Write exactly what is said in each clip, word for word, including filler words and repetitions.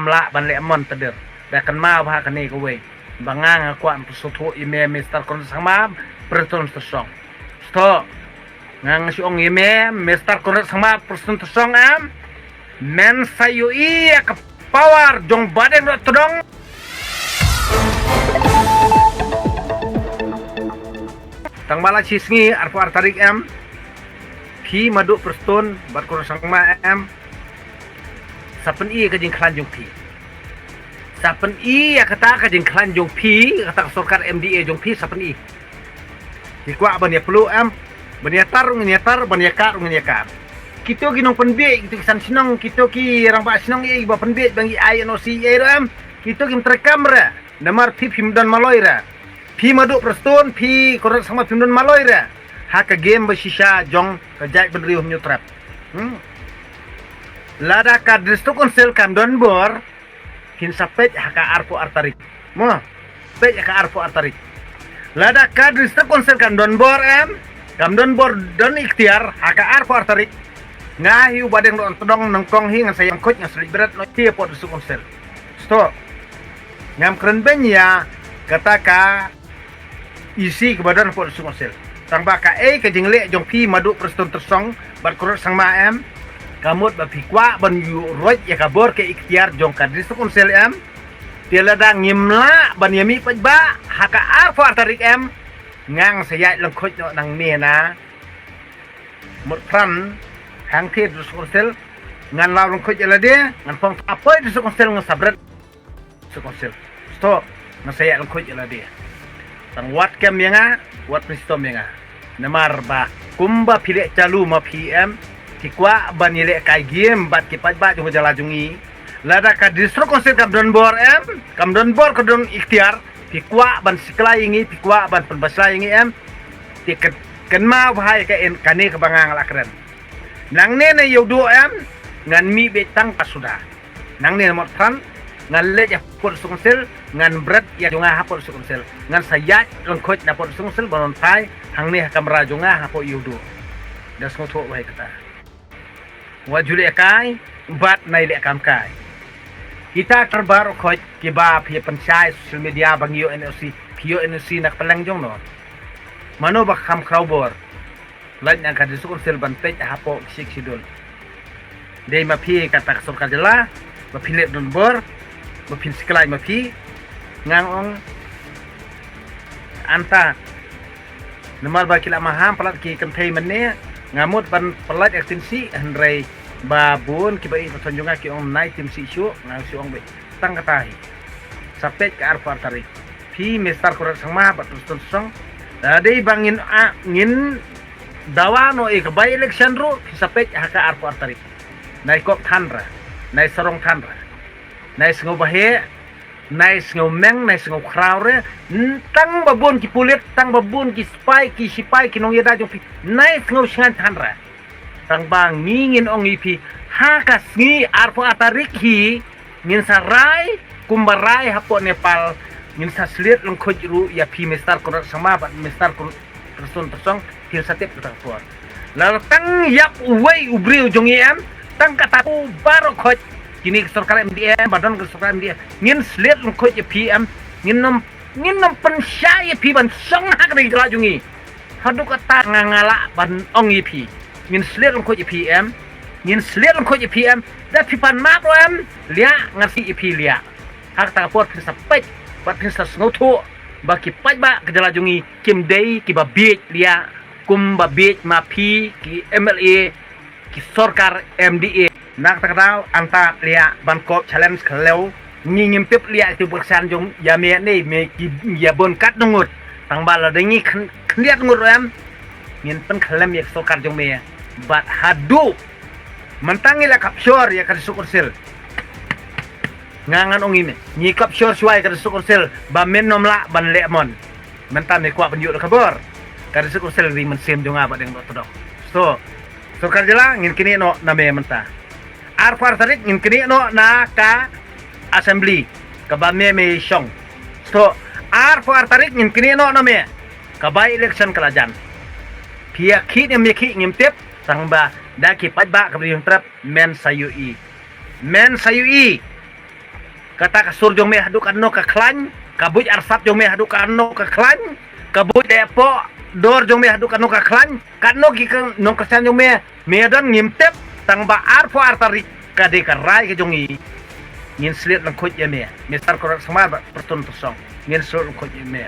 pla ban leh mon tadar. Da kynmaw bha kane kawei. Ba nga nga kwah pynsngewthuh ïa me Mister Conrad Sangma, Prestone Tynsong. Sngewthuh. Nga nga shu ong ïa me Mister Conrad Sangma, Prestone Tynsong em. Men sa ïohi ïa ka power jong Bahdeng Dohtdong. Tang ba la shi sngi arphew ar tarik em. Phi Madu Prestone bad Conrad Sangma em. Sa pyni ïa ka jingkhlaiñ jong phi. Sa pyni ïa kata ka jingkhlaiñ jong phi, kata ka sorkar M D A jong phi sa pyni. Ki kwah ban ïa plu em, ban ïa tar ngin ïa tar, ban ïa kar ngin ïa kar. Kito ki nongpynbiej, kito ki san shnong, kito ki rangbah shnong ïa ba pynbiej ban ïa ai N O C ïa em. Kito kim treikam re. Namar phi phim don maloi re. Phi Madu Prestone, phi Conrad Sangma phim don maloi re. Ha ka game ba shisha jong ka jaitbynriew Hynñiewtrep. Hmm. Lada ka District Council kam don bor, phin sa peit ha ka arphew ar tarik. Mo, peit ha ka arphew ar tarik. Lada ka District Council kam don bor em, kam don bor don ikhtiar ha ka arphew ar tarik. Nga hi u Bahdeng Dohtdong nyngkong hi ngan sa ïeng khuid ngan sa leit bret noh ïa pud District Council. Sngewthuh. Ngam kren beiñ ïa kata ka E C kaba don hapoh District Council. Tang ba kaei ka jingleh jong phi Madu Prestone Tynsong bad Conrad Sangma em. Ka mut ba phi kwah ban ïuh roit ïa ka bor ka ikhtiar jong ka District Council em. Te lada ngim lah ban ïa mih paidbah ha ka arphew ar tarik em. Ngan sa ïaid lyngkhuid noh nangne na Motphran hangtei District Council. Ngan law lyngkhuid ïa lade, ngan phong thapoi District Council ngan sa bret. District Council. Sngewthuh, ngan sa ïaid lyngkhuid ïa lade. Tang wat kem ïa nga, wat pynshitom ïa nga. Namar ba kumba phi leh chalu ma phi em, phi kwah ban ïalehkai game bad ki paidbah jong ka jylla jong ngi. Lada ka District Council kam don bor em, kam don bor, ka don ikhtiar, phi kwah ban siklai ïa ngi, phi kwah ban pynbashlai ïa ngi em. Te kyn-, kynmaw bha ïa ka, kane kaba nga nga la kren. Nangne na Ïewduh em, ngan mih beit tang ka suda. Nangne na Motphran, ngan leit hapoh District Council, ngan bret ïa jong nga hapoh District Council. Ngan sa ïaid lyngkhuid na hapoh District Council ban wan phai hangne ha kamra jong nga hapoh Ïewduh. Da sngewthuh bha ïa kata. Wat ju lehkai bad nai leh kam kai. Kita ki baroh khoit kiba phi pynshai social media ba ngi ïoh N O C, phi ïoh N O C na ka pdeng jong no? Mano ba kham khraw bor? Lait na ka District Council ban peit hapoh Sixth Schedule. Dei ma phi kata ka sorkar jylla ba phi leh don bor, ba phin siklai ma phi. Nga ong anta. Namar ba ki la maham palat ki kynthei mynne, nga mut ban palat ïa ka timsih, hynrei ba bun kiba ïeit ba thon jong nga ki ong nai timsih shuh, nga shu ong beit tang kata hi. Sa peit ka arphew ar tarik. Phi Mister Conrad Sangma bad Prestone Tynsong, lada dei ba ngin, ah, ngin dawa noh ïa ka by election ruh, phi sa peit ha ka arphew ar tarik. Nai kop than re, nai sarong than re, nai sngewbha heh, nai sngewmeng, nai sngewkhraw re. Tang ba bun ki pulit, tang ba bun ki spy, ki sipai, ki nongïada jong phi, nai sngewshngaiñ than re. Tang ba ngi ngin ong ïa phi, ha ka sngi arphew ar tarik hi, ngin sa rai kumba rai hapoh Nepal, ngin sa sliet lyngkhuid ruh ïa phi Mister Conrad Sangma bad Mister Con-, Prestone Tynsong, phin sa tip kata ka por. Lada tang ïap uwei u briew jong ngi em, tang kata u baroh khoit, kine ki sorkar M D A em, ba don ki sorkar M D A, ngin sliet lyngkhuid ïa phi em, ngin nym, ngin nym pynshai ïa phi ban shong ha kane ka jylla jong ngi. Haduh katta nga nga lah ban ong ïa phi. Ngin sliet lyngkhuid ïa phi em, ngin sliet lyngkhuid ïa phi em, da phi pan map ruh em, liah ngan sliet ïa phi liah. Ha kata ka por phin sa peit bad phin sa sngewthuh ba ki paidbah ka jylla jong ngi kim dei kiba bieit liah kumba bieit ma phi ki M L A, ki sorkar M D A. Na kata ka daw anta liah ban kop challenge khlem ngi ngim tip liah ki burshan jong ïa me ne me ki ïa bun kat ngut. Tang ba lada ngi khyn-, khyndiat ngut ruh em, ngin pynkhlem ïa ka sorkar jong me. Bad haduh mynta ngi la capture ïa ka District Council. Nga ngan ong ïa me, ngi capture shuwa ïa ka District Council ba men nym lah ban leh mon. Mynta me kwah ban ïoh da ka bor. Ka District Council ri mynsiem jong nga Bahdeng Dohtdong. So, sorkar jylla ngin knieh noh na me mynta. Arphew ar tarik ngin knieh noh na ka assembly kaba me me shong. So, arphew ar tarik ngin knieh noh na me. Ka by election ka la jan. Phi ïa khih ne me khih ngim tip, tang ba da ki paidbah kaba ri Hynñiewtrep men sa ïohi. Men sa ïohi. Kata ka sur jong me haduh katno ka khlaiñ, ka buit arsap jong me haduh katno ka khlaiñ, ka buit deh poh dor jong me haduh katno ka khlaiñ, katno ki ka nongkyrshan jong me, me don ngim tip, tang ba arphew ar tarik ka dei ka rai ka jong ngi. Ngin sliet lyngkhuid ïa me, Mister Conrad Sangma bad Prestone Tynsong. Ngin sliet lyngkhuid ïa me.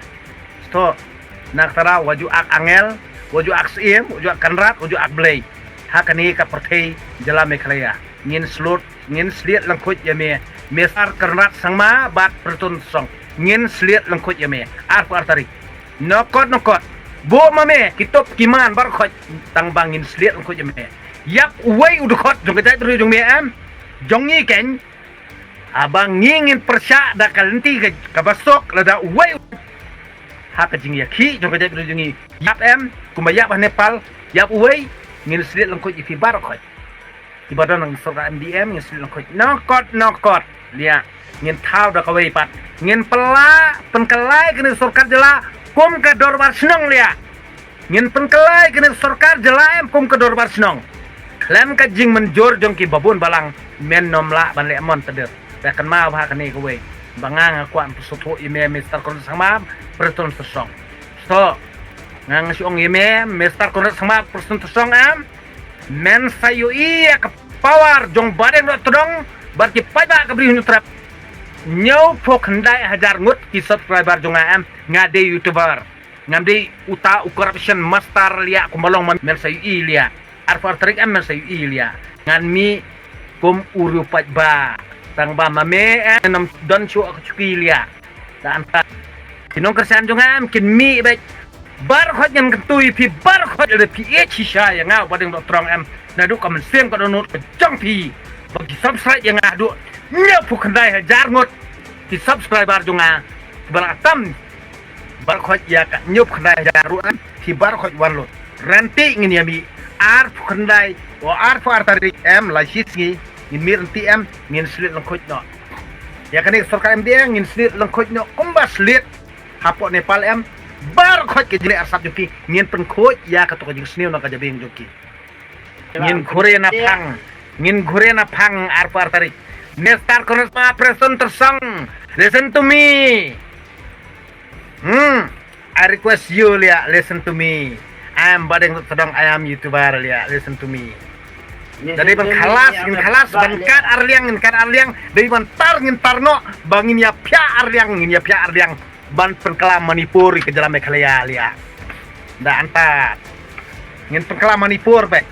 Sto, na kata daw, wat ju ak angel, wat ju ak syiem, wat ju ak kynrad, wat ju ak blei. Ha kane ka pyrthei jylla Meghalaya. Ngin sliet, ngin sliet lyngkhuid ïa me, Mister Conrad Sangma bad Prestone Tynsong. Ngin sliet lyngkhuid ïa me. Arphew ar tarik. Nokot, nokot. Buh ma me, ki tup ki man baroh khoit, tang ba ngin sliet lyngkhuid ïa me. Ïap uwei u dkhot jong ka jaitbynriew jong me em. Jong ngi keiñ. Haba ngi ngin pyrshah da ka lynti ka, kaba suk lada uwei u, ha ka jingïakhih jong ka jaitbynriew jong ngi. Ïap em, kumba ïap ha Nepal, ïap uwei, ngin sliet lyngkhuid ïa phi baroh khoit. Kiba don ha sorkar M D M, ngin sliet lyngkhuid. Nokot, nokot. Lia, ngin thaw da kawei pat. Ngin pynlah, pynkylla ïa kane ka sorkar jylla kum ka dorbar shnong, lia. Ngin pynkylla ïa kane ka sorkar jylla em kum ka dorbar shnong. Khlem ka jingmynjur jong kiba bun balang, men ym lah ban leh mon tdit. Te kynmaw bha kane kawei. Ba nga nga kwah pynsngewthuh ïa me, Mister Conrad Sangma, Prestone Tynsong. Sto. Nga nga shu ong ïa me, Mister Conrad Sangma, Prestone Tynsong em. Men sa ïohi ïa ka power jong Bah Deng Dohtdong bad ki paidbah ka Bri u Hynñiewtrep. Hynñiewphew khyndai hajar ngut ki subscriber jong nga em. Nga dei YouTuber. Ngam dei uta u corruption master, lia, kumba long ma me. Men sa ïohi, lia. Arphew ar tarik em men sa ïohi, lia. Ngan mih kum u riewpaidbah. Tang ba ma me em, ngam don shuh ka shuki, lia. Da anta ki nongkyrshan jong nga em kin mih beit. Baroh khoit ngan kyntu ïa phi baroh khoit, lada phi ïeit shisha ïa nga, Bah Deng Dohtdong em. Naduh ka mynsiem ka dohnud ka jong phi ba phi subscribe ïa nga haduh hynñiewphew khyndai hajar ngut ki subscriber jong nga. Ba la tam baroh khoit ïa ka hynñiewphew khyndai hajar ruh em, phi baroh khoit wan lut. Ryntih ngin ïa mih arphew khyndai, o arphew ar tarik em, lai shi sngi ngin mih ryntih em, ngin sliet lyngkhuid noh. Ïa kane ka sorkar M D A ngin sliet lyngkhuid noh kumba sliet hapoh Nepal em. Baroh khoit ka jingleh arsap jong ki ngin pynkhuid ïa kato ka jingsniew na ka jabieng jong ki. Ngin khuria na phang. Ngin khuria na phang arphew ar tarik. Mister Conrad Sangma, Prestone Tynsong, listen to me. Hmm. I request you, lia, listen to me. I am Bah Deng Dohtdong, I am YouTuber, lia, listen to me. Listen to me, lia. Dei ban khalas, ngin khalas, ban kat arliang, ngin kat arliang, dei ban tar, ngin tar noh, ba ngin ïa phiah arliang, ngin ïa phiah arliang. Ban pynkylla Manipur ïa ka jylla Meghalaya, lia. Da anta ngin pynkylla Manipur beit.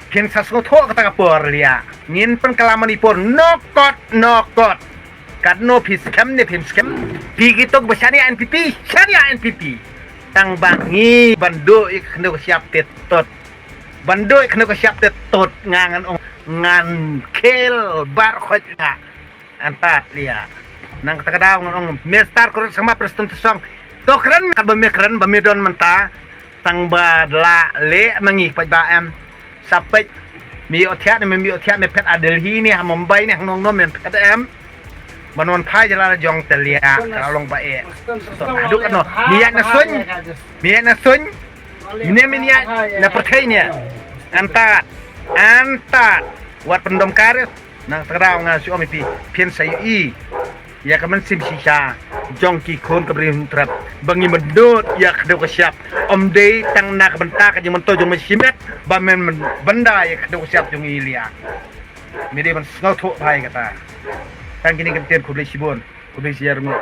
Phin sa sngewthuh kata ka por, lia. Ngin pynkylla Manipur, nokot, nokot. Katno phi skhem ne phim skhem. Phi kito ba shaniah N P P, shaniah N P P. Tang ba ngi ban duh ïa ka khyndew ka shyiap te tot. Ban duh ïa ka khyndew ka shyiap te tot, nga ngan ong, ngan khel baroh khoit nga. Anta, lia. Nang kata ka daw ngan ong, Mister Conrad Sangma, Prestone Tynsong. To kren, kat ba me kren, ba me don mynta. Tang ba la leh ma ngi paidbah em. Sa peit, me ïohthiah ne, me ïohthiah, me phet ha Delhi ne, ha Mumbai ne, hangne hangne me phet em. Ban wan phai jylla la jong te, lia, ka la long ba eh. To haduh katno. Me ïaid na suiñ. Me ïaid na suiñ. Ne me ïaid na pyrthei ne. Anta, anta. Wat pyndom kar. Nang tang daw nga shu ong ïa phi, phin sa ïohi ïa ka mynsiem shisha jong ki khun ka Bri u Hynñiewtrep ba ngi mynta ïa ka khyndew ka shyiap. Ym dei tang na ka bynta ka jingmyntoi jong me shimet ba men, men bynda ïa ka khyndew ka shyiap jong ngi, lia. Me dei ban sngewthuh bha ïa kata. Tang kine ki ktien, khublei shibun, khublei shihajar nguh.